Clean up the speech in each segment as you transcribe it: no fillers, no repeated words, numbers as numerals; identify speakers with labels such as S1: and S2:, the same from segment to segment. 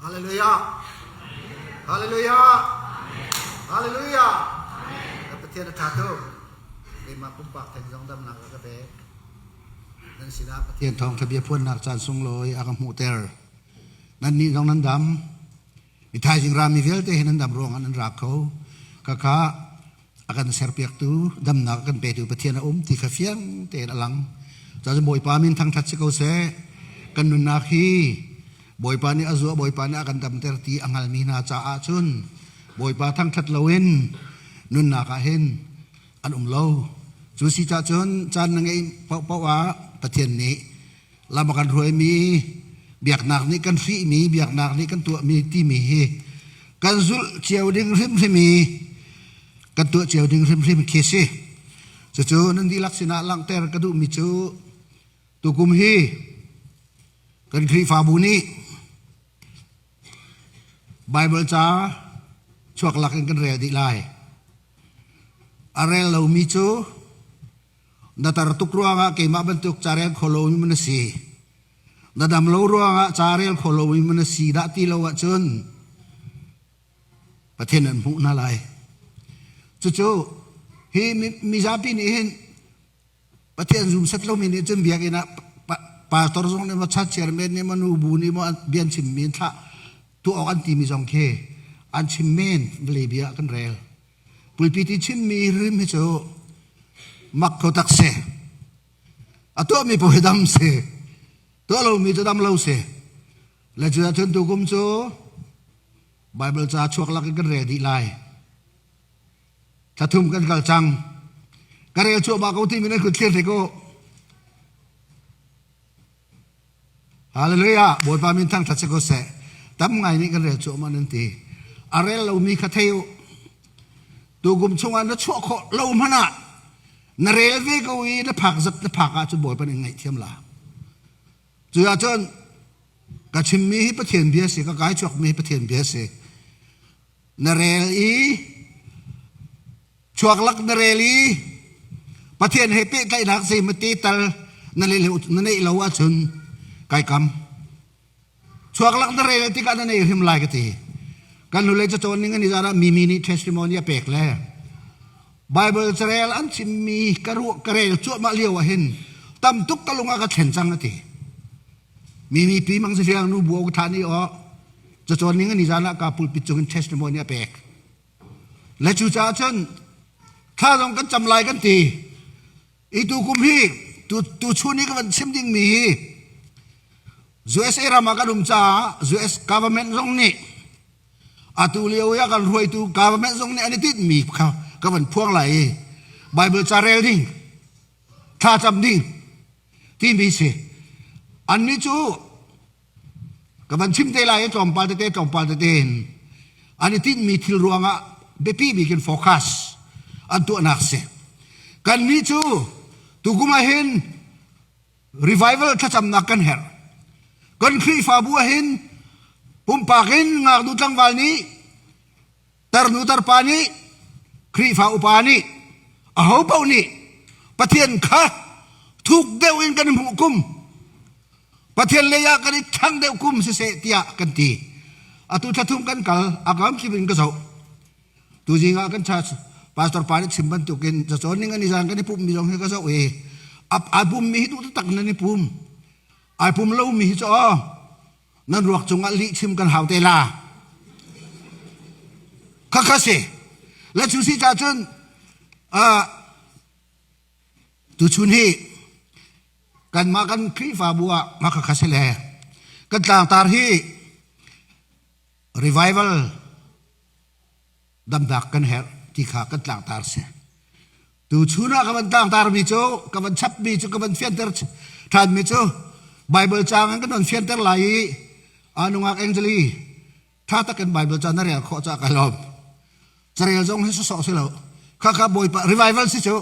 S1: Hallelujah. Hallelujah. Hallelujah. Pathian a ṭha tuk. Keimah pumpak theng zong damnak a ka pek. Nan sinah Pathian thawngṭha bia phuannak caan sunglawi a ka hmuhter. Nannih zong nan dam. Mi thaizing rami vialte hi nan dam ruangah nan ra kho. Khakha a kan serpiaktu damnak a kan petu Pathian a um ti kha fiang tein a lang. Cun Bawipa min thangṭhat si ko seh. Kan nunnak hi Bawipa nih a zuah, Bawipa nih a kan damter ti a hngalmi hna caah cun Bawipa thangṭhat loin nunnak ah hin an um lo. Cu si cah cun caan na ngeih paohpaoh ah Pathian nih lam a kan hruaimi biaknak nih kan hrihmi biaknak nih kan tuahmi timi hi kan zulh cio ding hrimhrim i kan tuah cio ding hrimhrim khi si. Cucu nan dihlak sinah langhter ka duhmi cu tukum hi kan Khrihfabu nih Baibal ca chuak lak in kan rel dih lai. A rel lomi cu na tar tuk ruangah keimah bantuk ca rel kho lomi man a si. Na dam lo ruangah ca rel kho lomi man a si dah ti lo ahcun Pathian an hmuh hna lai. Cucu hi mizapi nih hin Pathian zum set lomi nih cun biakinn ah pastor zong nih maw church chairman nih maw nu bu nih maw bian chimmi an thlah tuah awk an timi zong khi an chim men vawlei bia kan rel. Pulpit i chimmi rim hi cu mak kho tak si. A tuahmi paoh hi dam si. Tuah lomi cu dam lo si. Le cu ahcun tukum cu Bible ca chuak lak in kan rel dih lai. Thla thum kan kal cang. Ka rel cuahmah ko timi nan kut thlir te ko. Hallelujah. Bawipa min thangṭhat si ko seh. Tam ngai nih kan rel cuahmah nan ti. A rel lomi kha thei u. Tukum chungah na chuah khawh lo hmanh ah na rel ve ko i na phak zat na phak ahcun Bawipa nih ngaihthiam la. Cu ahcun ka chimmi hi Pathian bia si, ka kai chuakmi hi Pathian bia si. Na rel i chuak lak na rel i Pathian he pehtlaihnak zeimate tal na neih lo ahcun kai kam. Chuak lak na rel tikah na nei hrim lai ka ti. Kan hnulei cacawn ning ani zan ah mimi nih testimony a pek le Bible carel an chimmi ka ruah ka rel cuahmah lio ah hin tam tuk ka lung ah ka thlen cang a ti. Mimi pi mang si nu bu ka than i o cacawn ning ani zan ah ka pulpit cung in testimony a pek. Le cu caah cun thla zong kan cam lai kan ti. I tu kum hi tu tu chun i ka van chim ding mi hi USA ram ah kan um caah US government zong nih atu lio i a kan hruaitu government zong nih an i tinhmi kha ka van phuang lai i Bible ca rel ding thla cam ding timi si annih cu Ka van chim te lai i tlawmpal tete tlawmpal tete in an i tinhmi thil ruangah biapi bik in focus an tuahnak si. Kannih cu tukum ah hin revival thlacamnak kan herh. Kan Khrihfabu ah hin pumpak in ngaknu tlangval nih tarnu tarpa nih Khrihfa upa nih aho paoh nih Pathian kha thuk deuh in kan hmuh kum Pathian lei ah kan i ṭhang deuh kum siseh tiah kan ti. Atu thla thum kan kal a kam kip in ka zoh. Tuzing ah kan church pastor pa nih chim bantukin cacawn ning ani zan kan i pummi zong hi ka zoh i ai pummi hi duh taktak nan i pum. Ai pum lomi hi cu aw nan ruak cungah lih chim kan hau te la. Khakha si. Le cu si ca cun Tuchun hi kanmah kan Khrihfabu ah mah kha si le kan tlangtar hi revival damnak kan herh ti kha kan tlangtar si. Tuchun ah ka van tlangtar mi cu ka van chap mi cu ka van fianter ṭhan mi cu Bible caang in kan van fianter lai i nungak Angeli ṭha takin Bible ca na rel khawh caah ka lawm. Carel zong hi sawsawh si lo. Khakha Bawipa revival si cu.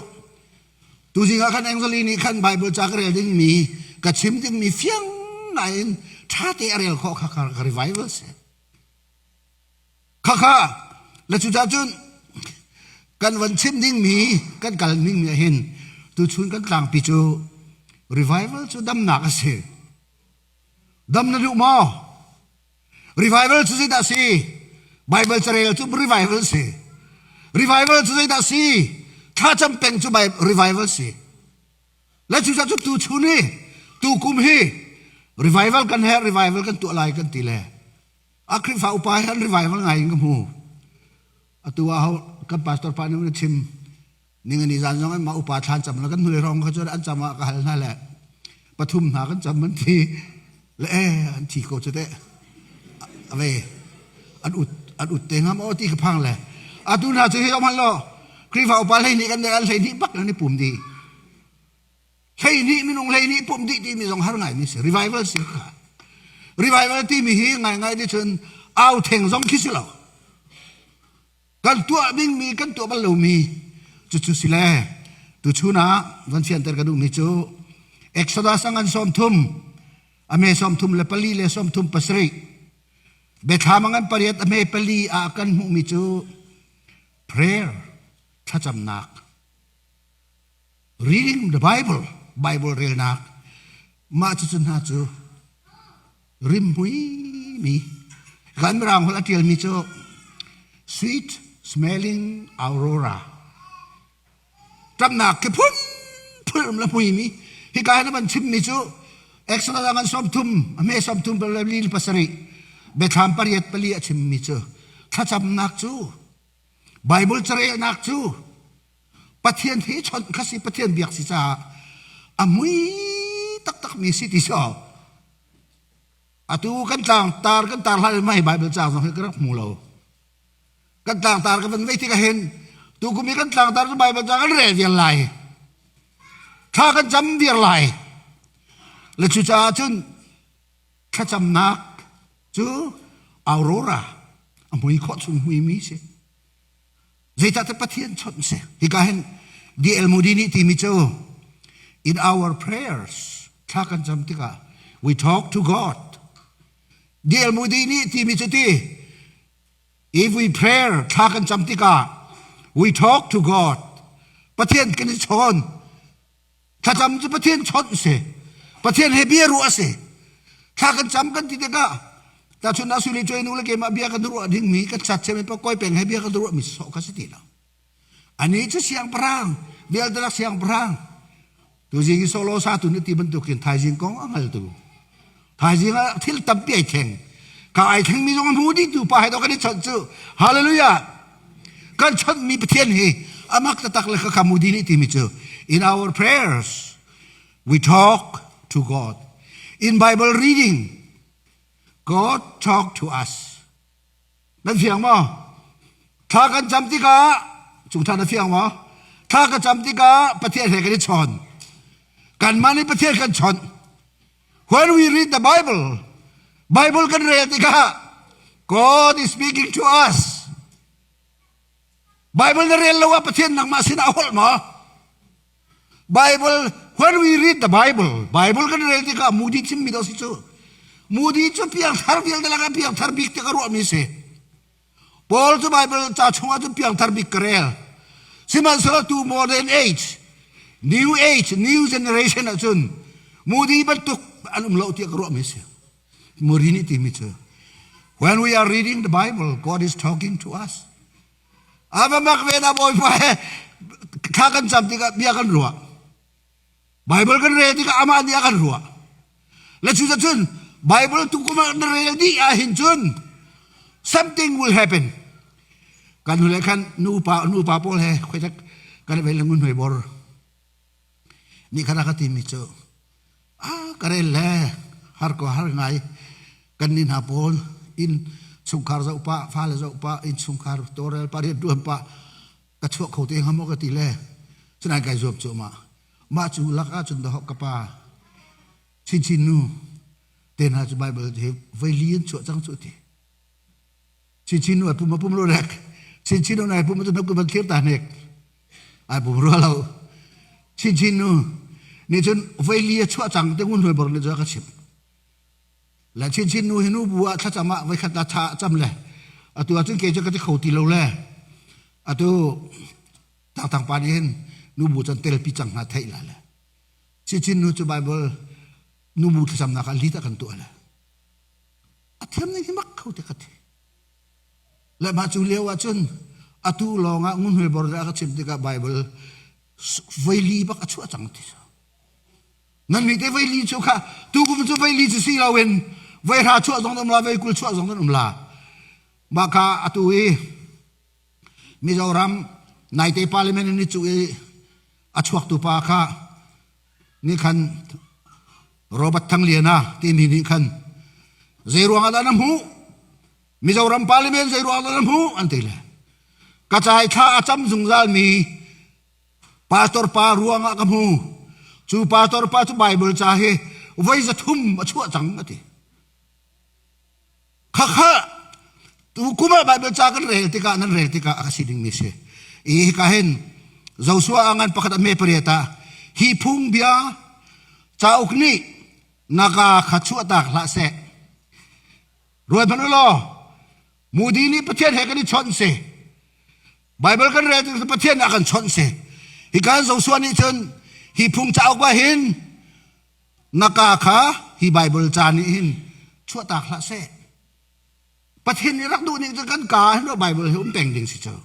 S1: Tuzing ah khan Angeli nih khan Bible ca ka rel ding mi ka chim ding mi fiang nain ṭha te a rel khawh khakha ka revival si. Khakha le cu cun kan van chim ding mi kan kal ning mi hin tuchun kan tlangpi cu revival cu damnak a si. Dam na duh maw? Revival cu zeidah si? Bible carel cu revival si. Revival cu zeidah si? Thlacam peng cu revival si. Le cucaah cu tu chun hi, tu kum hi revival kan herh, revival kan tuah lai kan ti le a Khrihfa upa hi an revival ngai in ka hmu. Atu ah kan pastor pa nih a chim ningani zan zong mah upa thlan cam la kan hnulei hrawng kha cun an cam ah ka hal hna le pathum hna kan cam an thi le eh an thi ko cu teh ave an ut an ut te ngam o ti ka phang le atu hna cu hi om han lo Khrihfa upa hlei nih kan an hlei nih bak an i pum dih hlei nih minung hlei nih pum dih timi zong har ngai mi si revival si kha revival timi hi ngai ngai ni cun au theng zong khi si lo Kan tuah dingmi kan tuah bal lomi cucu si le tuchun ah van fianter ka duhmi cu Exodus a ngan 30 a me 34 le 37 Biathlam a ngan pariat a me pali ah kan hmuhmi cu prayer thlacamnak reading the Bible Bible relnak mah cucu hna cu rimhmui kan mirang holh a ṭialmi cu sweet smelling aurora ṭamnak khi phunphun um le hmuimi hika hin van chimmi cu Exodus ngan 30 a hme 30 le pasarih biathlam pariat pali a chimmi cu thlacamnak cu Bible carelnak cu Pathian he chawnh kha si Pathian biak si caah a mui taktak mi si ti so atu kan tlang tar kan tar hlan mai Bible caang zong hi ka rak hmu lo kan tlang tar ka van vei tikah hin tu kum i kan tlang tar cu Bible caang kan rel vial lai thla kan cam viar lai le cucaah cun thlacamnak cu aurora a mui khawh chung mui mi si Zeicahtiah Pathian chawnh si. Hika hin D.L. Moody nih timi cu in our prayers thla kan cam tikah we talk to God. D.L. Moody nih timi cu ti if we prayer thla kan cam tikah we talk to God. Pathian kan i chawn. Thlacam cu Pathian chawnh si. Pathian he bia ruah a si. Thla kan cam kan ti tikah tahchun ah suli cuai nu le keimah bia kan ruah dingmi kan chat chemi pa koi peng he bia kan ruah mi sawh kha si ti lo. Ani cu siangpahrang vialte lak siangpahrang tuzing i solo sa tu ni ti bantukin thaizing kong a hngal tu. Thaizing ah thil tampi ai thleng. Ka ai thleng mi zong a hmu dih tu pa he to kan i chawnh cu. Hallelujah. Kan chawnh mi Pathian hi amak taktak le ka mu di nih timi cu in our prayers we talk to God. In Bible reading God talk to us. Nan fiang maw? Thla kan cam tikah cung ṭha na fiang maw? Thla kan cam tikah Pathian he kan i chawn. Kanmah nih Pathian kan chawnh. When we read the Bible, Bible kan rel tikah God is speaking to us. Bible na rel lo ah Pathian nangmah sinah a holh maw? Bible, when we read the Bible, Bible kan rel tikah Moody chimmi do si cu. Moody cu piangthar vialte lakah piangthar bik te ka ruahmi si. Paul cu Bible ca chungah cun piangthar bik ka rel. Sihmanhsehlaw tu modern age, new age, new generation ahcun Moody bantuk an um lo tiah ka ruahmi si. Moody nih timi cu when we are reading the Bible, God is talking to us. Ava mak ve na Bawipa he thla kan cam tikah bia kan ruah. Bible kan rel tikah amah nih a kan ruah. Le cu cun Bible tu kum ah na rel dih ahhin cun something will happen. Kan hule khan nupa nupa pawl he khoitak kan vel ngun hoi bor. Ni khan a ka timi cu ah ka rel le har ko har ngai kan ni hna pawl inn chungkhar zoh pah fale zoh pah inn chungkhar tawlrel pah rian ṭuan pah ka chuah kho te hnga maw ka ti le cunain kai zuam cu mah mah cu lak ah cun dahok ka pa chinchin nu te hna cu Bible hi voi li an chuah cang cu ti Chinchin nu ai pum a pum lo rek. Chinchin nu ai pum cu na van thlir ta hnek. Ai pum rua lo. Chinchin nu nih cun voi li a chuah cang te ngun hnuai bor nih cun a ka chimh. Le chinchin nu hi nu bu ah thlacam ah voi khat la tha cam le atu ahcun kei cu ka ti kho ti lo le atu tangtang pa nih hin nu bu cun telpi cang hna theih la le chinchin nu cu Bible nu bu thlacamnak ah lit a kan tuah le. thiam ning hi mak kho te ka ti. Le mah cu lio ah cun atu lawng ah ngunhmel bor a ka chimh tikah Bible voili bak a chuah cang ti. Nan mi te voili cu kha tukum cu voili cu si loin voi hra chuah zong um la voi 20 chuah zong um la. Mah kha atu i Mizoram naite parliament in cu i a chuaktu pa kha nih khan Robert Thangliana timi nih khan zei ruang ah dah na hmuh Mizoram parliament zei ruang dah na hmuh an ti le ka cai thla a cam zungzal mi pastor pa ruang ah ka hmu cu pastor pa cu Bible ca hi voi 300 a chuah cang a ti. Khakha tu kum ah Bible ca kan rel tikah nan rel tikah a ka si dingmi si. I hika hin Joshua a ngan pakhat a me pariat ah hi phung bia cauk nih naka kha chuahtak hlah seh. Ruat hmanh u law Moody nih Pathian he kan i chawnh si. Bible kan rel tikah Pathian nih a kan chawnh si. Hika Joshua nih cun hi phung cauk ah hin Na ka kha hi Baibal ca nih hin chuahtak hlah seh. Pathian nih rak duh ning cu kan ka hin Baibal hi um peng ding si cu.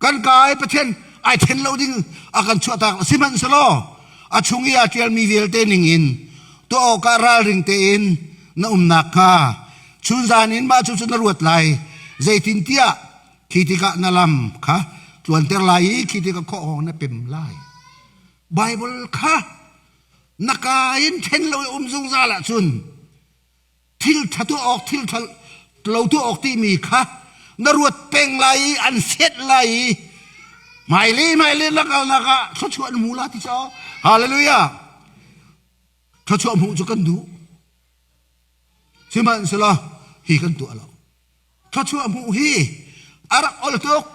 S1: Kan ka i Pathian ai then lo ding a kan chuahtak sihmanhsehlaw a chung i aa ṭialmi vialte ning in tuah awkah ralring tein na umnak kha chunzan in mah cu cu na ruat lai zeitintiah khi tikah na lam kha tluanter lai i khi tikah khawh na pem lai Baibal kha na ka in then lo i um zungzal ahcun thil ṭha tuah awk thil ṭha lo tuah awk timi kha na ruat peng lai i an set lai i hmailei hmailei na kalnak ah thluachuah na hmu la ti caw hallelujah thluachuah hmuh cu kan duh sihmanhsehlaw hi kan tuah lo thluachuah hmuh hi a rak ol tuk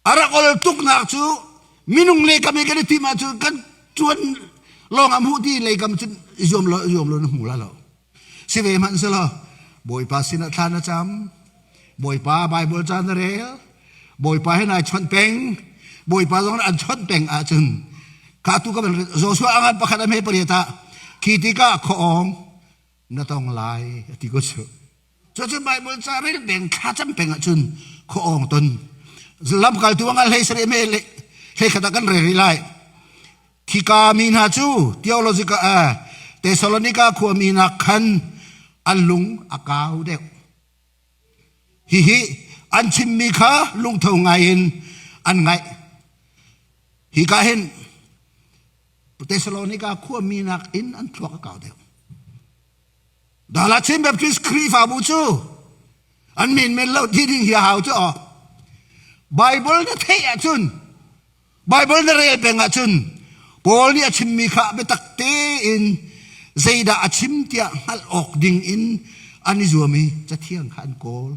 S1: A rak ol tuknak cu minung le kam i kan i tim ahcun kan ṭuan lawng ah hmuh ti lei kam cun i zuam lo i zuam lo na hmu la lo. Si ve hmanh selaw Bawipa sinah thla na cam, Bawipa Bible ca na rel, Bawipa he nai chawnh peng, Bawipa zong an chawnh peng ahcun kha tu ka van Joshua angan pakhat a hme pariat ah khi tikah khuaawng na tong lai a ti ko cu. Cucu Bible ca rel peng thlacam peng ahcun khuaawng ton lamkaltu a ngal hlei sarih me hlei khat ah kan rel rih lai. Khika mi hna cu theological eh, Thessalonica khua mi nak khan an lung a kau deuh. Hihi an chimmi kha lungtho ngai in an ngaih. Hika hin Thessalonica khua mi nak in an thluak a kau deuh. Dala Chin Baptist Khrihfabu cu an min men lo ti ding hi a hau cu aw. Bible na theih ahcun Bible na rel peng ahcun Paul nih a chimmi kha biatak tein zeidah a chim tiah hngalh awk ding in an i zuam i cathiang kha an kawl.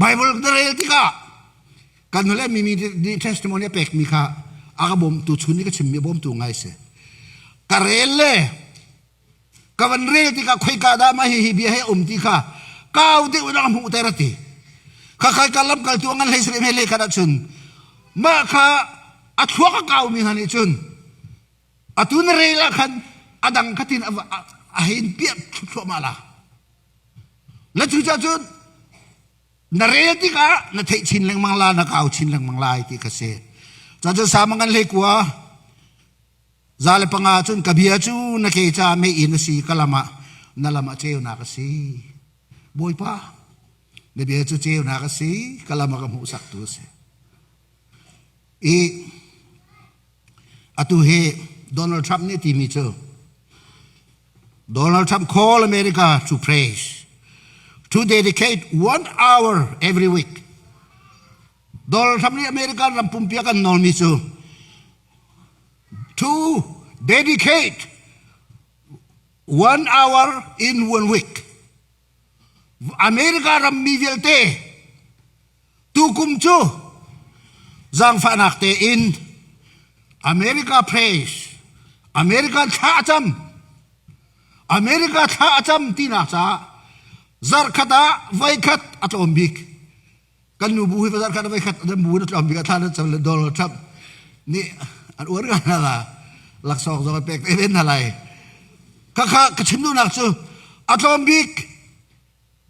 S1: Bible na rel tikah kan nule mimi nih testimony a pekmi kha a ka bawmtu chun i ka chimmi a bawmtu ngai si. Ka rel le ka van rel tikah khoika dah mah hihi bia he um ti kha kau deuh in a hmuh ter a ti kha khai ka lam kal tu ngan hlei sri me le khat ahcun mah kha a thluak a kau mi hna nih cun atu na rel ah khan a dang khatin a hein piah thluahmah la la cu cun na rel tikah na theih chin lengmang la na kau chin lengmang lai ti kha si cun sama ngan hlei kua 105 cun ka bia cu na ke ca meiinn a si ka lam ah na lam ah ceunak a si Bawipa na bia cu ceunak a si ka lam ah ka hmuhsaktu a si i atu hi Donald Trump nih timi cu Donald Trump call America to praise to dedicate one hour every week Donald Trump nih American ram pumpi a kan nawlmi cu to dedicate one hour in one week. America rammi vialte tukum cu zaangfahnak tein America praise America thla a cam America thla a cam tinak caah zarkhat ah voikhat a tlawm bik Kan nu bu hi bazar khat vai khat an bu na tlawm bik a thla na cam le Donald Trump nih an uar ngai hna la laksawng zong a pek ve ven hna lai. Khakha ka chim duhnak cu. A tlawm bik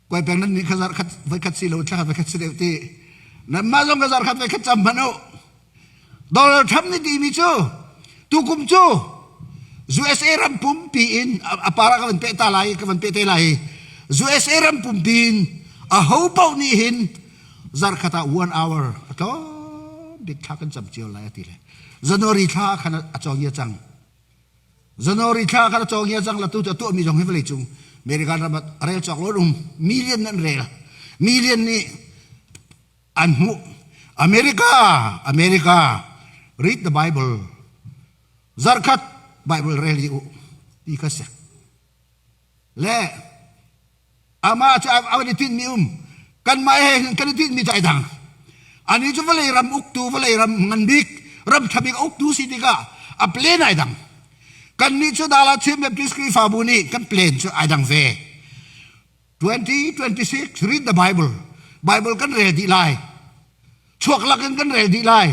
S1: kuai peng nan nih kha zarh khat voi khat si lo thla khat voi khat si deuh ti. Nanmah zong ka zarh khat voi khat cam hmanh u. Donald Trump nih timi cu tukum cu USA ram pumpi in a para ka van peh ta lai ka van peh te lai USA ram pumpi in a ho paoh nih hin zarkhat ah one hour a tlawm bik thla kan cam cio lai a ti le January thla khan a cawng ia cang January thla khan a cawng ia cang la tu tu tuah mi zong hi vawlei cung American ram ah rel cawk lo um million an rel million nih an hmuh America America read the Bible zarkhat Bible rel i u ti kha si le amah cu a van i tinhmi um kanmah he hin kan i tinhmi cu ai dang ani cu vawlei ram uktu vawlei ram ngan bik ram ṭha bik uktu si tikah a plan ai dang kannih cu Dala Chin Baptist Khrihfabu nih kan plan cu ai dang ve 2026 read the Bible Bible kan rel dih lai chuak lakin kan rel dih lai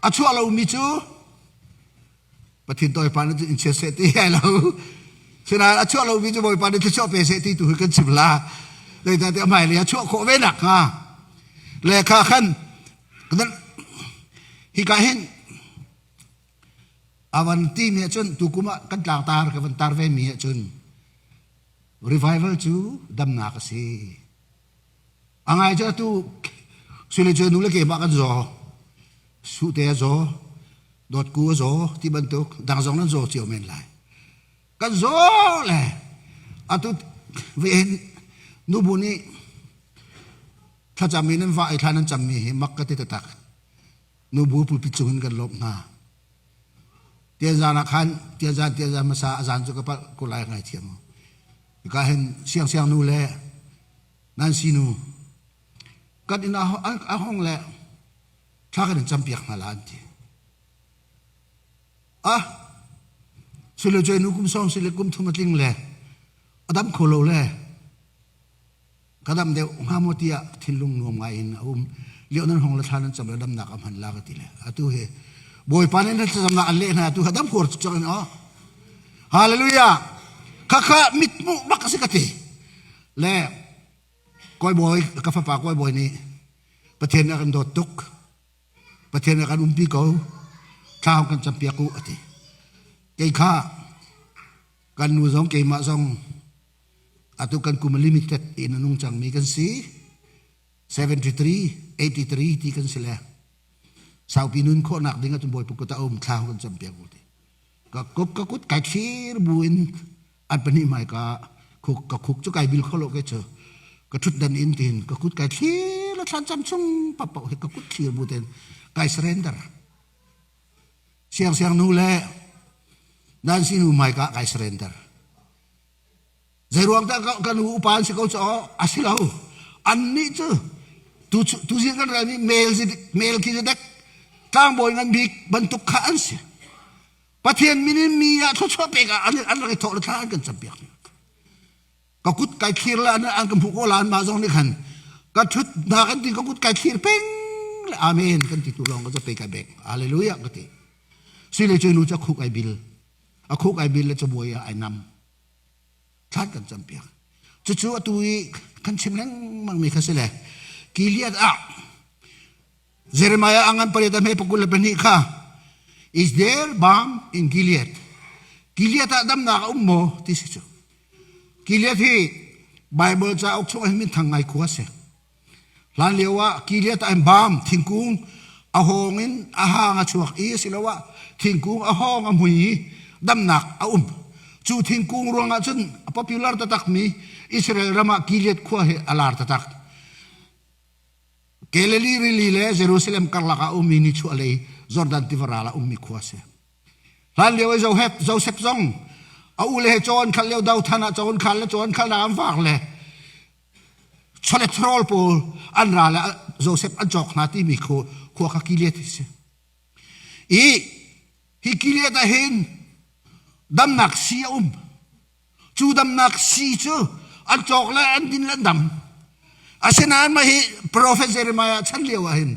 S1: a chuah lomi cu Pathian Bawipa nih in chia seh ti ai lo. Sinain a chuah lomi cu Bawipa nih thluachuah pe seh ti tu hi kan chim la. Zeicahtiah hmailei a chuah khawh ve nak hnga. Le kha khan hika hin avan ti mi ahcun tukum ah kan tlangtar ka van tar ve mi ahcun revival cu damnak a si. A ngai cu atu sule cu nu le keimah kan zaw. Suhte a zaw. Dawtku a zaw ti bantuk dang zong nan zaw cio men lai. Kan zaw le atu ve hin nubu nih thlacam in nan vah i thla nan cammi hi mak ka ti taktak. Nubu pulpit cung in kan lawmh hna. Tiazan ah khan tiazan tiazan hmasa a zan cu ka palh ko lai ngai thiam. Hika hin siangsiang nu le Nancy nu kan inn a hong le thla kan in campiak hna la an ti. Ah, sule cu nu kum sawm sile kum thum a tling le a dam kho lo le ka dam deuh hnga maw tiah thinlung nuam ngai in a um lio nan hong le thla nan cam le damnak a hman la ka ti le atu hi Bawipa nih nan thlacamnak an leh hna atu ha dam khor cak in oh hallelujah khakha mitmuh bak a si ka ti le kawi bawi ka fapa kawi bawi nih Pathian a kan dawt tuk Pathian a kan umpi ko thla hong kan campiak u a ti kei kha kan nu zong keimah zong atu kan kum limited in a nung cangmi kan si 73 83 ti kan si le saupi nun khawhnak ding ahcun bawipa kut ah um thla kan campiak u ti ka kut ka kut kai thlir bu in an pahnih hmai ka khuk ka khuk cu kai bil kho lo ke cu ka thut dan in tin ka kut kai thlir la thlan cam chung papo he ka kut thlir bu ten kai surrender siang siang nu le nan si nu hmai ka kai surrender Zeiruang dah kan u upa an si ko cu a si lo. Annih cu tu tu zing kan relmi mel Melchizedek tlangbawi ngan bik bantuk kha an si. Pathian min in mi ah thluachuah pek ah an an rak i thawh le thla an kan campiak. Ka kut kai thlir le an an ka hmuh ko la an mah zong nih khan ka thut hna kan ti ka kut kai thlir peng le amen kan ti tu lawng ka pe kai bek. Hallelujah ka ti. Sile cu nu cu a khuk ai bil. A khuk ai bil le cabuai ah ai nam. thlan kan campiak. Cucu atu i kan chim lengmang mi kha si le Gilead ah Jeremiah angan pariat a hme pakul le pahnih kha is there balm in Gilead Gilead ah damnak a um maw ti si cu Gilead hi Bible cauk chung ah hin min thang ngai khua si Hlanlio ah Gilead ah bam thingkung a hawng in a hang a chuak i asiloah thingkung a hawng a hmui i damnak a um. Cu thingkung ruangah cun a popular taktakmi Israel ram ah Gilead khua hi a lar taktak. Galilee rili le Jerusalem karlak ah ummi nichuahlei Jordan tiva ral ah ummi khua a si. Hlanlio i Joseph, Joseph zong a u le he caw an khal lio dothan ah caw an khal le caw an khalnak an vak le cholesterol pawl an ra le Joseph an cawk hna timi khu khua kha Gilead a si. I hi Gilead ah hin damnak sii a um. Cu damnak sii cu an cawk le an din le an dam. Asinain mah hi Prophet Jeremiah chan lio ah hin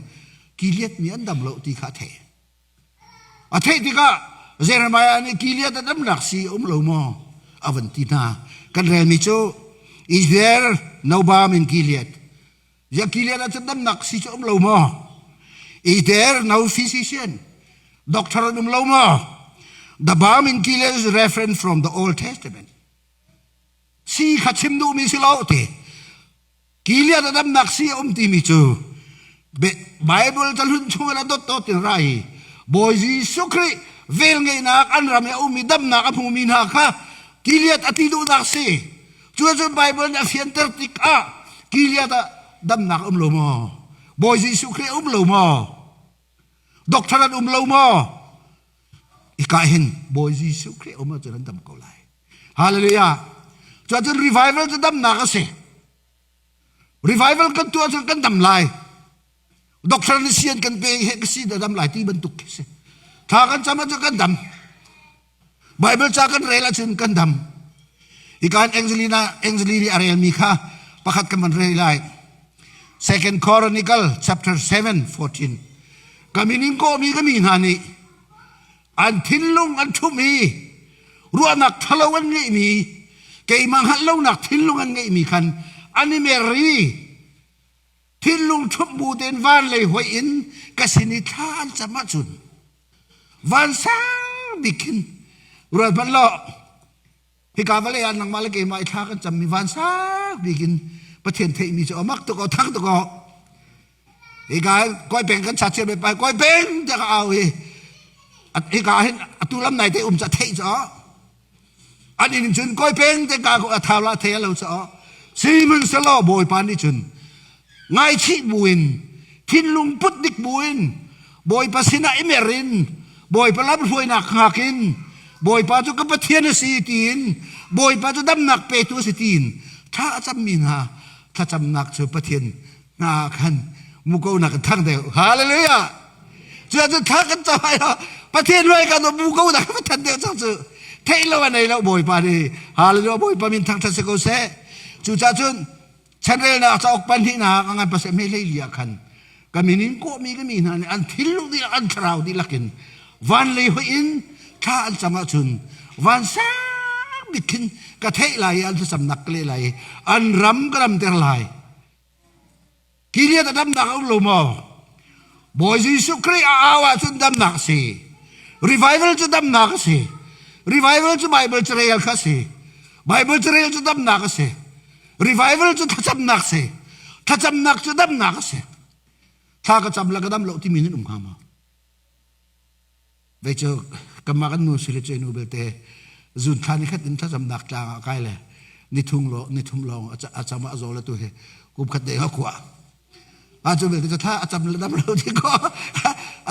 S1: Gilead mi an dam lo ti kha a theih. A theih tikah Jeremiah nih Gilead ah damnak sii a um lo maw? A van ti hna. Kan relmi cu Is there no balm in Gilead? Ya Gilead ah cun damnak si cu um lo maw? Is there no physician? Doctor an um lo maw? The balm in Gilead is reference from the Old Testament. Si kha chim duhmi si lo ti. Gilead a damnak si a um timi cu Bible cahlun chung in a dotdot in ra i Bawi Jesuh Khrih velngeihnak an ram i a ummi damnak a hmumi hna kha Gilead a ti duhnak si. Cucun Bible nih a fianter tikah Gilead ah damnak a um lo maw? Bawi Jesuh Khrih a um lo maw? Doctor an um lo maw? Hika hin Bawi Jesuh Khrih a um ahcun an dam ko lai. Hallelujah. Cuacun revival cu damnak a si. Revival kan tuah cun kan dam lai. Doctor nih sian kan pe he ka si da dam lai ti bantuk khi si. Thla kan cam ahcun kan dam. Bible ca kan rel ahcun kan dam. Hikan Angelina Angelina a relmi kha pakhat kan van rel lai. Second Chronicle chapter 7 14. Ka min in kawhmi ka mi hna nih an thinlung an ṭhumh i ruahnak ṭhalo an ngeihmi keimah hngalh lonak thinlung an ngeihmi khan an i mer i thinlung ṭhumh bu tein van lei hoih in ka sin i thla an cam ahcun van sang bik khin ruat hmanh law Hika vawlei ah nangmah le keimah i thla kan cammi vansang bik in Pathian theihmi cu amak tuk o thang tuk o. Hika koi peng kan chat cia pai koi peng tiah ka au hi. Hika hin atu lam nai te um ca theih cu an in cun koi peng te ka ko a thau la thei lo cha sihmanhsehlaw Bawipa nih cun ngaichih buin thinlung put dik buin Bawipa sinah i mer in Bawipa lamhruainak hngak in Bawipa cu ka Pathian a si tiin Bawipa cu damnak petu a si tiin thla a cammi hna thlacamnak cu Pathian hna khan muko nak in thang deuh hallelujah cu cu thla kan cam ai Pathian ruai kan muko nak kan than deuh cang cu theih lo a nei lo Bawipa nih hallelujah Bawipa min thangthat si ko seh cucaah cun Chanrelnak cauk pahnihnak a ngan pasarih hme hlei li ah khan ka min in kawhmi ka mi hna nih an thinlung dihlak an thlarau dihlak in van lei hoih in thla an cam ahcun van sang bik khin ka theih lai i an thlacamnak ka leh lai i an ram ka ramter lai. Gilead a damnak a um lo maw? Bawi Jesuh Khrih a au ahcun damnak a si. Revival cu damnak a si. Revival cu Bible carel kha a si. Bible carel cu damnak a si. Revival cu thlacamnak si. Thlacamnak cu damnak a si. Thla ka cam le ka dam lo timi nan um hnga maw? Vei cu kanmah kan nu si le cu nu belte zun thla ni khat in thlacamnak tlang ah kai le nithum lawng nithum lawng a cam ah a zaw le tu hi kum khat deng a khua. A cu belte cu thla a cam le dam lo ti ko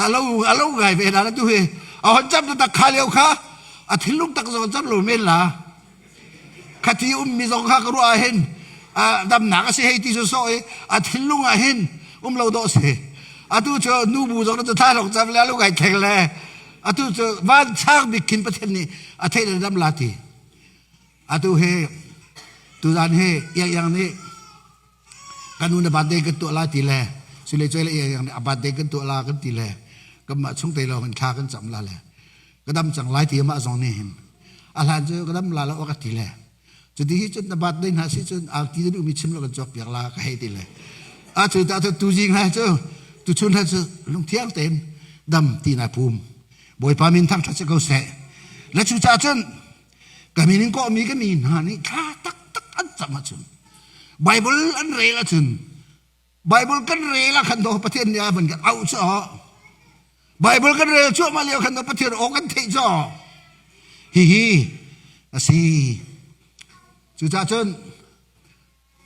S1: a lo a lo ngai ve na tu hi a hon cam tak kha lio kha a thinlung tak zong cam lo men la Khati ummi zong kha ka ruah ah hin damnak a si hei ti cu sawh i a thinlung ah hin um lo dawh si. Atu cu nu bu zong cu thla hlok cam le alu kai thleng le atu cu van chang bik khin Pathian nih a theih le dam la ti. Atu hi tuzan hi iang iang nih kan nu na birthday kan tuah la ti le sule cuai le iang iang nih a birthday kan tuah la kan ti le kanmah chung te lawng in thla kan cam la le ka dam cang lai ti amah zong nih hin a hlan cu ka dam la lo ka ti le cuti hi cun na birthday hna si cun arti na duhmi chim lo kan cawk piak la ka hei ti le a cu ta cu tuzing hai cu tuchun hai cu lungthiang tein dam ti na pum bawipa min thangṭhat si ko seh le cu caah cun ka min in kawhmi ka mi hna nih thla taktak an cam ahcun Bible an rel ahcun Bible kan rel ah khan do Pathian nih a van kan auh cu Bible kan rel cuahmah lio khan do Pathian aw kan theih cu hihi a si cucaah cun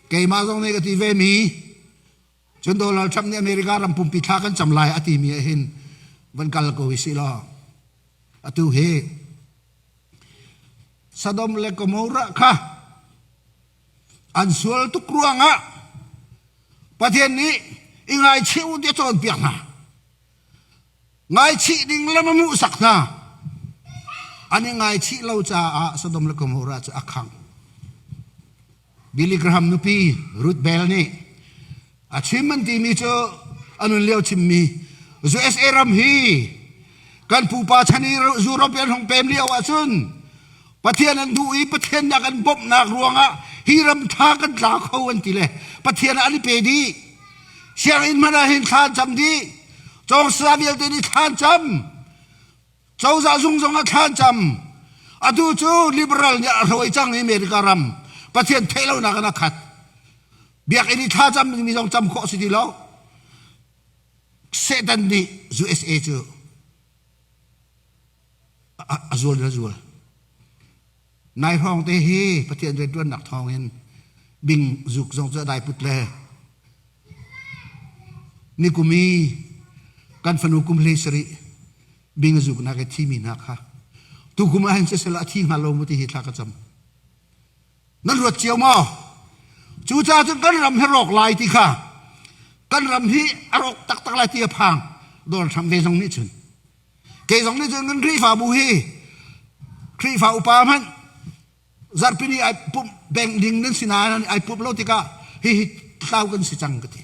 S1: keimah zong nih ka ti ve mi cun Donald Trump nih America ram pumpi thla kan cam lai a timi ah hin van kal ko hi si law atu hi Sodom le Gomorrah kha An sual tuk ruangah Pathian nih i ngaichih u tiah cawnpiak hna. Ngaichih ding lam a hmuhsak hna. An i ngaichih lo caah Sodom le Gomorrah cu a khangh. Billy Graham nupi Ruth Bell nih a chim an timi cu a nun lio chimmi USA ram hi kan pupa chan i European hung pem lio ahcun Pathian an duh i Pathian nih a kan bawmhnak ruangah hi ram ṭha kan tla kho an ti le Pathian ah an i pe dih. Sianginn hmanh ah hin thla an cam dih. Cawngsa vialte nih thla an cam. Cozah zung zong ah thla an cam. Atu cu liberal nih a hruai cang i America ram Pathian theih lonak in a khat. Biakinn i thla cam dingmi zong cam khawh a si ti lo. Satan nih USA cu a zual in a zual. Nai hrawng te hi Pathian rianṭuannak thawngin bing zuk zong cu a dai put le nikum i kan fanu kum hlei sarih bing a zuknak i thimi hna kha tukum ah hin siseh a thi hnga lo mu ti hi thla ka cam. Nan ruat cio maw? Cucaah cun kan ram hi rawk lai ti kha kan ram hi a rawk taktak lai ti a phang Donald Trump ve zong nih cun Kei zong nih cun kan Khrihfabu hi Khrihfa upa hmanh zarhpini ai pumh peng ding nan si nain ai pumh lo tikah hihi tlau kan si cang ka ti.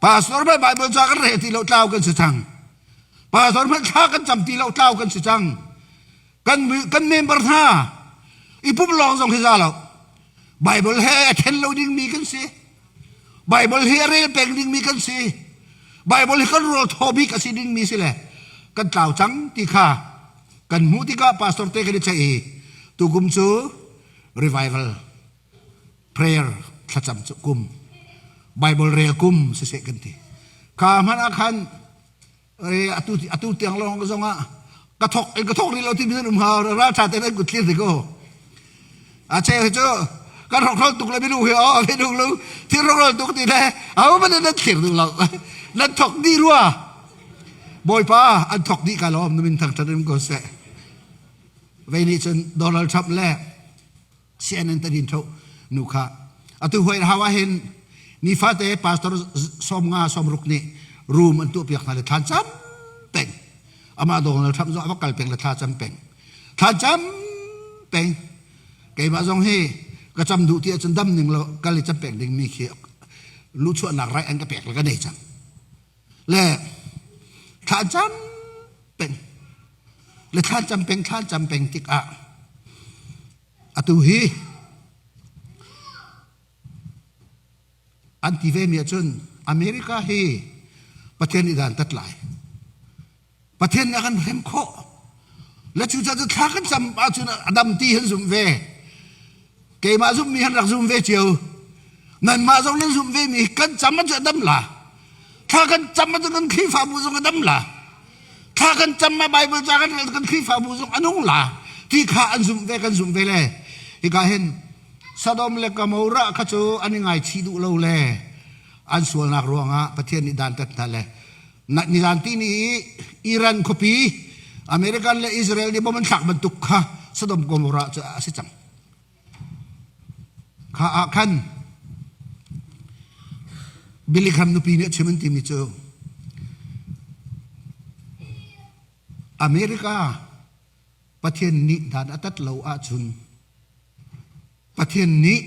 S1: Pastor hmanh Bible ca kan rel ti lo tlau kan si cang. Pastor hmanh thla kan cam ti lo tlau kan si cang. Kan kan member hna i pumh lawng zong hi za lo. Bible he a then lo dingmi kan si. Bible hi a rel peng dingmi kan si. Bible hi kan rawl thaw bik a si dingmi si le kan tlau cang ti kha kan hmuh tikah pastor te kan i ceih i tukum cu revival prayer thlacam cu kum Bible rel kum siseh kan ti. Kha hmanh ah khan atu atu tiang lawng zong ah ka thok ka thok rih lo ti mi um ha ral tha te nan kut thlir ko a che cu kan rokrol tuk le minu hi o minu lu thil rokrol tuk ti le au man nan thlir du lo nan thok di rua bawipa an thok di ka lom numin thang thatim ko se vei nih cun Donald Trump le CNN tadin tho nu kha atu hoi hawa hin nifate pastor 50 60 nih room an tuah piak hna le thlan cam peng amah Donald Trump zong a va kal peng le thla cam peng thla cam peng keimah zong hi ka cam duh ti ahcun dam ning lo kal i cam peng ding mi khi luchuahnak rai an ka pek le ka nei cang le thla cam peng le thla cam peng thla cam peng tikah atu hi an ti ve mi ahcun America hi Pathian nih dan tat lai Pathian nih a kan hrem khawh le cucaah cu thla kan cam ahcun a dam ti han zumh ve keimah zumhmi han rak zum ve cio nanmah zong nan zumh ve mi kan cam ahcun a dam la thla kan cam ahcun kan Khrihfabu zong a dam la thla kan cam ah Bible ca kan rel kan Khrihfabu zong a nung la ti kha an zumh ve kan zumh ve le hika hin Sodom le Gomorrah kha cu an i ngaichih duh lo le an sualnak ruangah Pathian nih dantat hna le nizan ti ni i Iran khuapi American le Israel nih bom an thlak bantuk kha Sodom Gomorrah cu a si cang. Kha ah khan Billy Graham nupi nih a chim an timi cu America Pathian nih dan a tat lo ahcun Pathian nih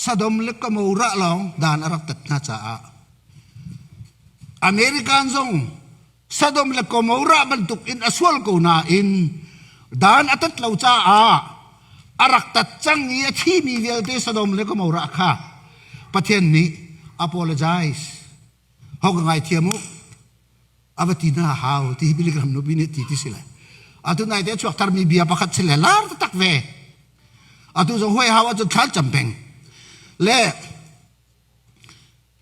S1: Sodom le Gomorrah lawng dan a rak tat hna caah American zong Sodom le Gomorrah bantuk in a sual ko nain dan a tat lo caah a rak tat cang i a thimi vialte Sodom le Gomorrah kha Pathian nih apologize ho ka ngaithiam u a va ti hna hau ti hi Billy Graham nupi nih ti ti si le atu nai te chuak tharmi bia pakhat si le lar taktak ve atu zong huai hau ahcun thlan cam peng le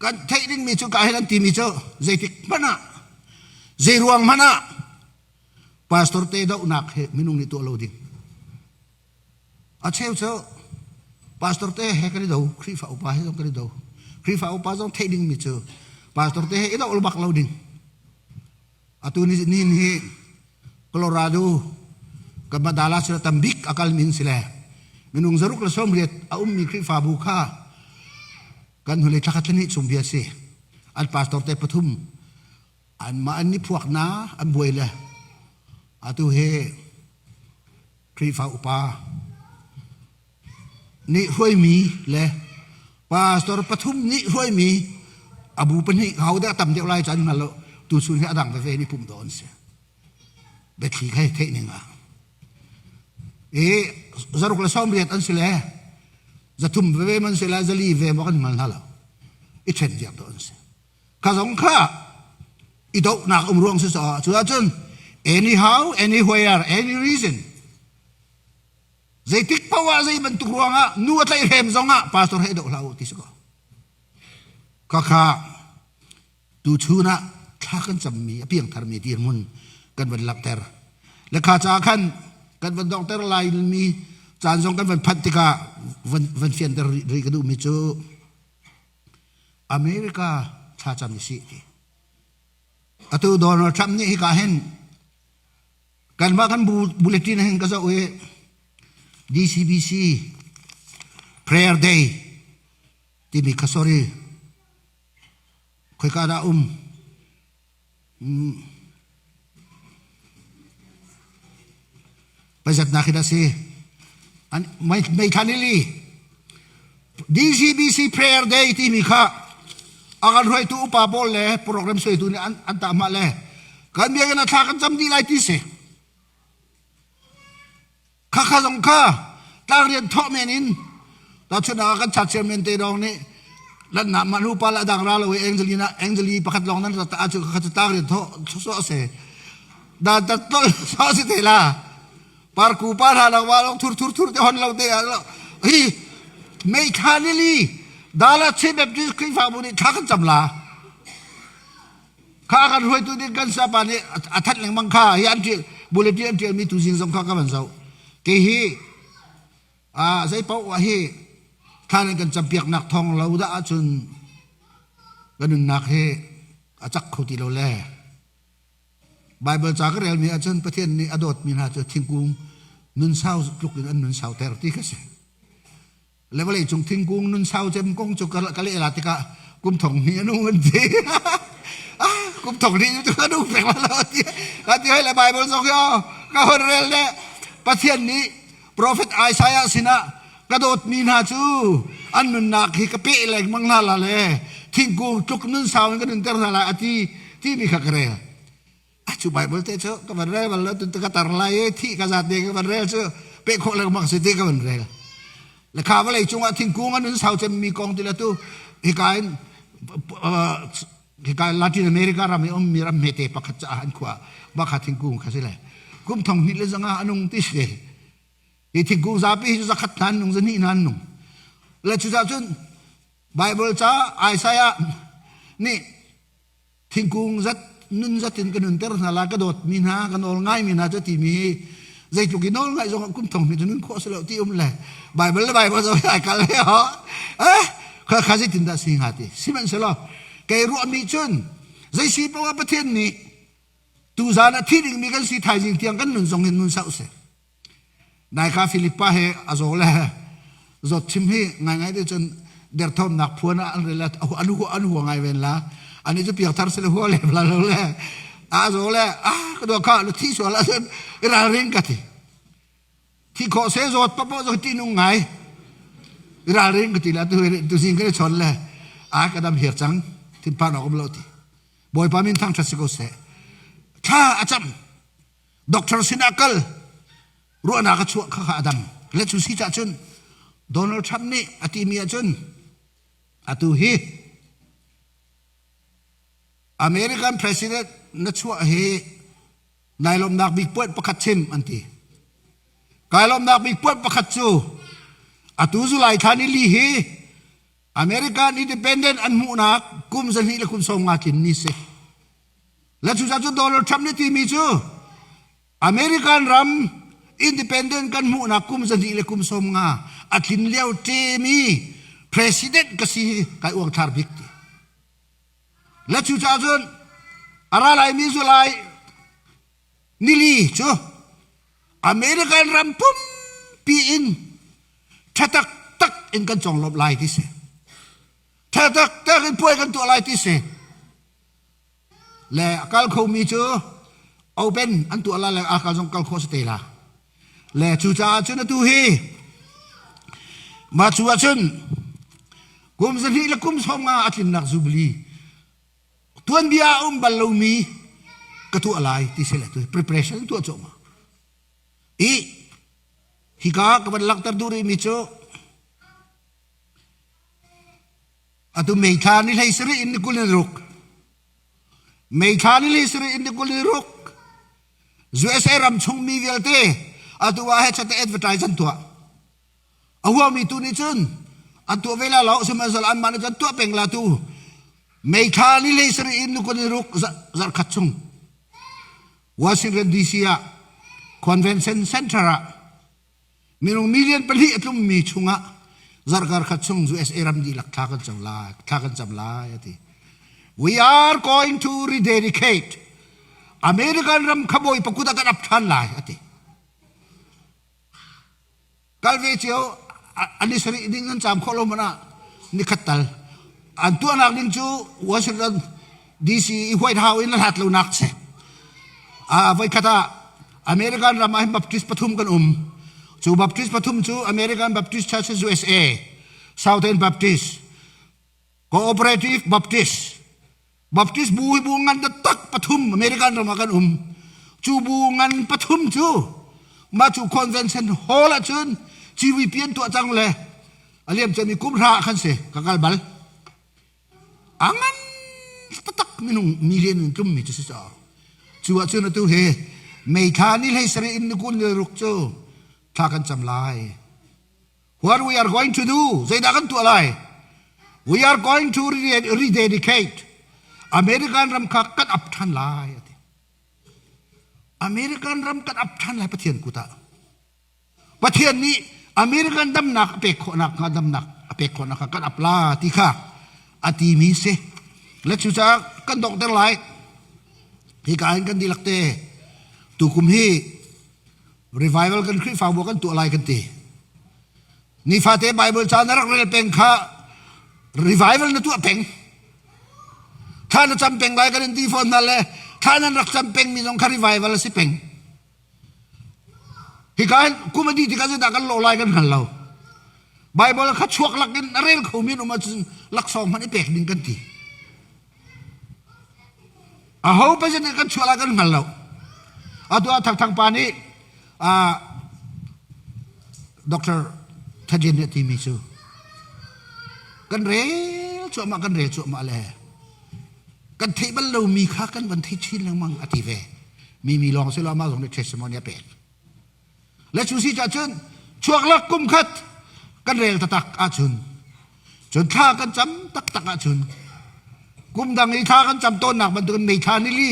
S1: kan theih dingmi cu ka hin an timi cu zeitik hmanh ah zei ruang hmanh ah pastor te dohnak he minung nih tuah lo ding a cheu cu pastor te he kan i do Khrihfa upa he zong kan i do Khrihfa upa zong theih dingmi cu pastor te he i doh bak lo ding Atu ni nihin hi Colorado Kamadala sila tambik a kalmi an si le minung zaruk le 80 a ummi Khrihfabu kha kan hnulei thla khat thla chung bia si. An pastor te pathum anmah an ni phuak na an buai le atu hi Khrihfa upa nih hruaimi le pastor pathum nih hruaimi abu pahnih ho dah tam deuh lai caan hngal lo tu chun hi adang veve ni pum dawn si biathli kha theih ning ah. I zaruk le 80 an si le 300 veve man si le 400 ve maw kan hngal hna lo. I ṭhen viar dawh an si. Kha zong kha i dohnak um ruang si caah cu ahcun anyhow, anywhere, any reason zeitik paoh ah zei bantuk ruangah nu a tlaihhrem zongah pastor he doh hlah u ti si ko. Khakha tuchun ah thla kan cammi a piangtharmi dirhmun kan van langhter. Le kha caah khan kan van donghter lai mi caan zong kan van phanh tikah van, van fianter rih ka duhmi cu America thlacam i si ti. Atu Donald Trump nih hika hin kanmah kan bulletin hin ka zoh i DCBC Prayer Day timi kha sorry khoika dah um Pazatnak hi dah si mei thla nili DCBC Prayer Day timi kha a kan hruaitu upa pawl le program suaitu nih an, an tah mah le kan biakinn ah thla kan cam dih lai ti si. Khakha zong kha tlangrian thawh men in tahchun ah kan chat chairman te dong nih lanna mah nu pa la dang ra lo i Angelina Angeli pakhat lawng nan rat ah cu kha cu tlangrian thawh so se da da tol so si te la parku pa hla lo wa long thur thur thur te hon lo te hi mei thla lili dala Chin Baptist Khrihfabu nih thla kan cam la Kha kan hruaitu ding kan sapa nih a thanh lengmang kha hi an ṭial bulletin an ṭialmi tuzing zong kha ka van zoh. Kei hi zei paoh hi thla nan kan campiaknak thawng lo dah ahcun ka nunnak hi a cak kho ti lo le Bible ca ka relmi ahcun Pathian nih a dawtmi hna cu thingkung nun sau tluk in an nun sauter ti kha si. Le vawlei cung thingkung nun sau cem kong cu ka leh la tikah kum thong hnih a nung an ti. Ah, kum thong hnih cu ka nung pek la lo ti. Ka ti hoi le Bible zong hi ka hon rel le Pathian nih Prophet Isaiah sinah ka dawtmi hna cu an nunnak hi ka peh lengmang hna la le thingkung tluk nun sau in ka nunter hna lai a ti timi kha ka rel. Cu Bible te cu ka van rel bal lo tun ka tar lai i thih ka zat te ka van rel cu peh khawh lengmang si ti ka van rel. Le kha vawlei cungah thingkung an un sau cemmi kong ti le tu hika in hika Latin America ram i ummi ram hmete pakhat caah an khua bakha thingkung kha si le kum thong hnih le zanga anung ti si. Hi thingkung zapi hi zakhat hna an nung zahnih hna an nung. Le cucaah cun Bible ca Isaiah nih Thingkung zat nun zat in ka nunter hna la ka dawtmi hna ka nawl ngaimi hna cu timi hi zeitluk i nawl ngaih zong kum thong hnih cu nun khawh si lo ti um le Bible le Bible zong ai kal he ho eh kha kha zeitin dah si hnga ti sihmanhsehlaw kei ruahmi cun zei si poah Pathian nih tuzan a thi dingmi kan si thaizing tiang kan nun zong hin nun sauh seh Nai kha Philippa he a zaw le zawt chim hi ngaingai te cun derthawmnak phuan ah an rel an hua an hua ngai ven la ani cu piangthar se le hua lem la lo le a zaw le a ka dua kha lu thi sual ahcun i ralring ka ti thi khawh se zawt papo zo ti nung ngai i ralring ka ti la tu tu zing ka chon le a ka dam hiar cang thinphan awk um lo ti bawipa min thangṭhat si ko seh thla a cam Doctor sinah kal ruahnak a chuah kha kha a dam. Le cu si cah cun Donald Trump nih a timi ahcun atu hi American president na chuah hi nai lawmnak bik puan pakhat chim an ti. Kai lawmnak bik puan pakhat cu atu July thla ni li hi American independent an hmuhnak kum 2 le kum 50 tlin ni si. Le cucaah cu Donald Trump nih timi cu American ram independent kan hmuhnak kum 2 le kum 50 a tlin lio ṭemi president ka si hi kai uangthlar bik ti. Le cucaah cun a ra laimi July nili cu American ram pumpi in ṭha taktak in kan conglawmh lai ti si. Ṭha taktak in puai kan tuah lai ti si. Le a kal khomi cu open an tuah la le a kal zong kal khawh si te la. Le cucaah cun atu hi mah cu ahcun kum 2 le kum 50 a tlinnak jubilee tuanbia a um bal lomi ka tuah lai ti si le tu preparation tuah cuahmah. I. Hika ka van langhter duh rihmi cu atu May thla ni hlei sarih in ni 20 in ruk May thla ni hlei sarih in ni 20 in ruk USA ram chung mi vialte atu ah he chate advertise an tuah. A huami tu nih cun an tuah ve la lo sihmanhsehlaw anmah nih cun tuah peng la tu May thla ni hlei sarih in ni 20 in ruk zarh khat chung Washington DC ah Convention Center ah minung million pahnih a tlummi chungah zarhkar khat chung USA ram dihlak thla kan cam lai thla kan cam lai a ti. We are going to rededicate American ram kha bawipa kut ah kan ap ṭhan lai a ti. Kal ve cio an i sarih ding an caam khawh lo hmanh ah nikhat tal an tuahnak ding cu Washington DC i White House in a hlat lonak si. Voikhat ah American ram ah hin Baptist pathum kan um. Cu Baptist pathum cu American Baptist Churches USA, Southern Baptist, Cooperative Baptist, Baptist bu hi bu ngan taktak pathum American ram ah kan um. Cu bu ngan pathum cu mah cu convention hall ah cun CVP an tuah cang le a liam cami kum hra ah khan si ka kal bal. A ngan taktak minung million in tlummi cu si caw. Cu ah cun atu hi May thla ni hlei sarih in ni kun ni ruk cu thla kan cam lai. What we are going to do, zeidah kan tuah lai? We are going to rededicate American ram kha kan ap ṭhan lai ati. American ram kan ap ṭhan lai Pathian kut ah. Pathian nih American damnak a pek khawhnak hnga damnak a pek khawhnak kha kan ap la ti kha a timi si. Le cucaah kan donghter lai. Hika in kan dihlak te tukum hi revival kan Khrihfabu kan tuah lai kan ti. Nifate Bible ca na rak rel peng kha revival na tuah peng. Thla na cam peng lai kan in ti fawn hna le thla nan rak cam peng mi zong kha revival a si peng. Hika hin kum a dih tikah zeidah kan lawh lai kan hngal lo. Bible kha chuak lak in a rel kho mi an um ahcun laksawng hmanh i pek ding kan ti. Aho president kan chuah lai kan hngal lo. Atu ah Thangthang pa nih Dr. Thadin nih a timi cu kan rel cuahmah kan rel cuahmah le kan theih bal lomi kha kan van thei chin lengmang a ti ve. Mi mi lawng si lo amah zong nih testimony a pek. Le cu si cun chuaklak kum khat kan rel taktak ahcun cun thla kan cam taktak ahcun kum dang i thla kan cam tawnnak bantukin May thla ni li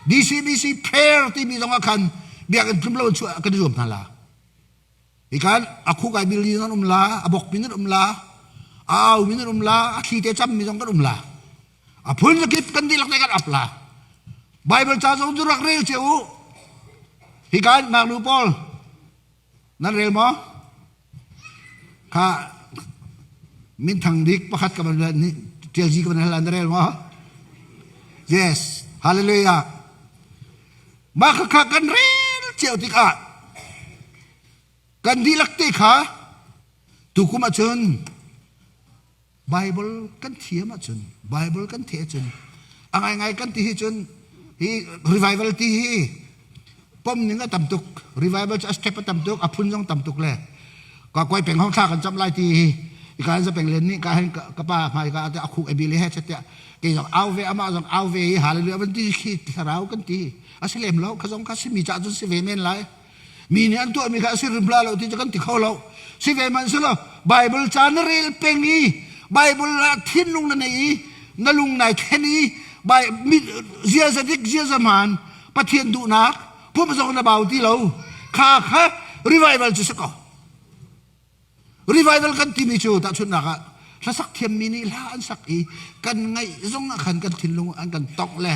S1: DCBC prayer timi zong ah khan biakinn tlum lo chuah kan i zuam hna la. Hikan a khuk ai bil nan um la, a bok mi nan um la, a au mi nan um la, a thli te cam mi zong kan um la. A phun zakip kan dihlak te kan ap la. Bible ca zong cu rak rel cio u. Hika ngaknu pawl nan rel maw? Kha minthang bik pakhat ka van tialzi ka van hal nan rel maw? Yes, hallelujah. Mah kha kan rel cio tikah kan dihlak te kha tukum ahcun Bible kan thiam ahcun Bible kan theih ahcun a ngaingai kan ti hi cun hi revival ti hi pom ning a tam tuk revival cu a step a tam tuk a phun zong tam tuk le ka koi peng hong thla kan cam lai ti hi ka za peng len nih ka hen ka pa hmai ka a khuk ebi le he chatia ke zong au ve ama zong au ve hi hallelujah van ti khi thlarau kan ti a si lem lo kha zong kha simi cha cun si ve men lai Mi nih an tuahmi kha a si rim lo ti cu kan ti kho lo. Si ve hmanh selaw Bible ca na rel peng i Bible ah thinlung na nei i na lung nai thlen i ziaza dik ziaza hmaan Pathian duhnak pum zong na bau ti lo kha kha revival cu si ko. Revival kan timi cu tahchunhnak ah hlasak thiammi nih hla an sak i kan ngaih zong ah khan kan thinlung an kan tongh le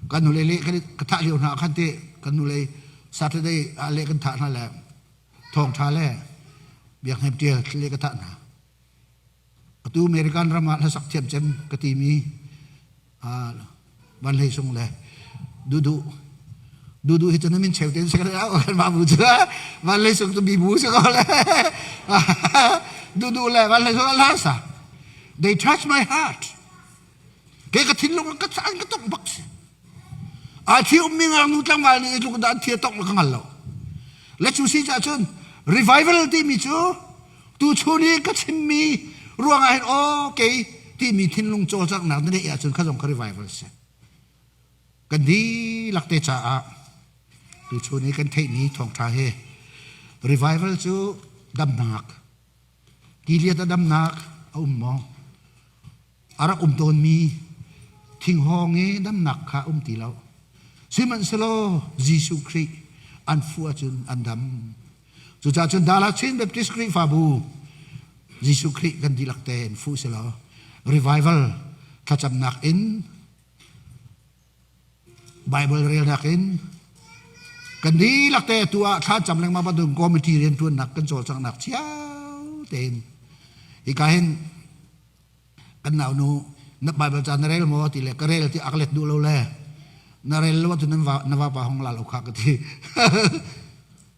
S1: kan nule le kan ka thah lio hna khan te kan nule Saturday ah le kan thah hna le thawngtha le biak hnem tial le ka thah hna Atu American ram ah hlasak thiam cem ka timi Van Hlei Sung le Dudu Dudu hi cu na min cheu ten si kan mah bu cu Van Hlei Sung cu bibu si ko le Dudu le Van Hlei Sung hla sa they touch my heart ke ka thinlung ka an ka tok bak si a thi ummi ngaknu tlangval nih tluk dah an thi a tok ka hngal lo le cu si cah cun. Revival timi cu tuchun i ka chimmi ruangah hin aw kei timi thinlung cawlcanghnak na neih ahcun kha zong kha revival si. Kan dihlak te caah tuchun i kan theihmi thawngṭha hi revival cu damnak Gilead a damnak a um maw? A rak um tawnmi thinghawng i damnak kha um ti lo. Sihmanhsehlaw Jesuh Khrih an fuh ahcun an dam. Cucaah cun Dallas Chin Baptist Khrihfabu Jesuh Khrih kan dihlak tein fuh silaw revival thlacamnak in Bible relnak in kan dihlak te tu ah thla cam lengmang bantuk committee riantuannak kan cawlcanghnak cio tein hika hin kan nau nu na Bible ca na rel maw ti le ka rel ti ak let duh lo le na rel lo ahcun na va pa hong la lo kha ka ti.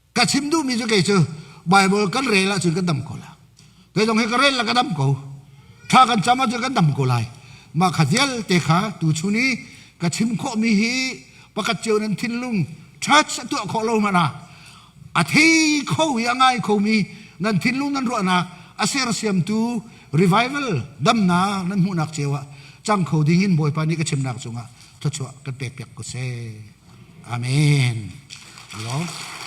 S1: Ka chim duhmi cu kei cu Bible kan rel ahcun kan dam ko la. Kei zong hi ka rel la ka dam ko. Thla kan cam ahcun kan dam ko lai. Mah kha vialte kha tuchun i ka chim khawhmi hi pakhat cio nan thinlung church a tuah khawh lo hmanh ah a thei kho i a ngai khomi nan thinlung nan ruahnak a sersiamtu revival damnak nan hmuhnak cio ah cang kho ding in Bawipa nih ka chimnak cungah thluachuah kan pek piak ko seh. Amen. Hello.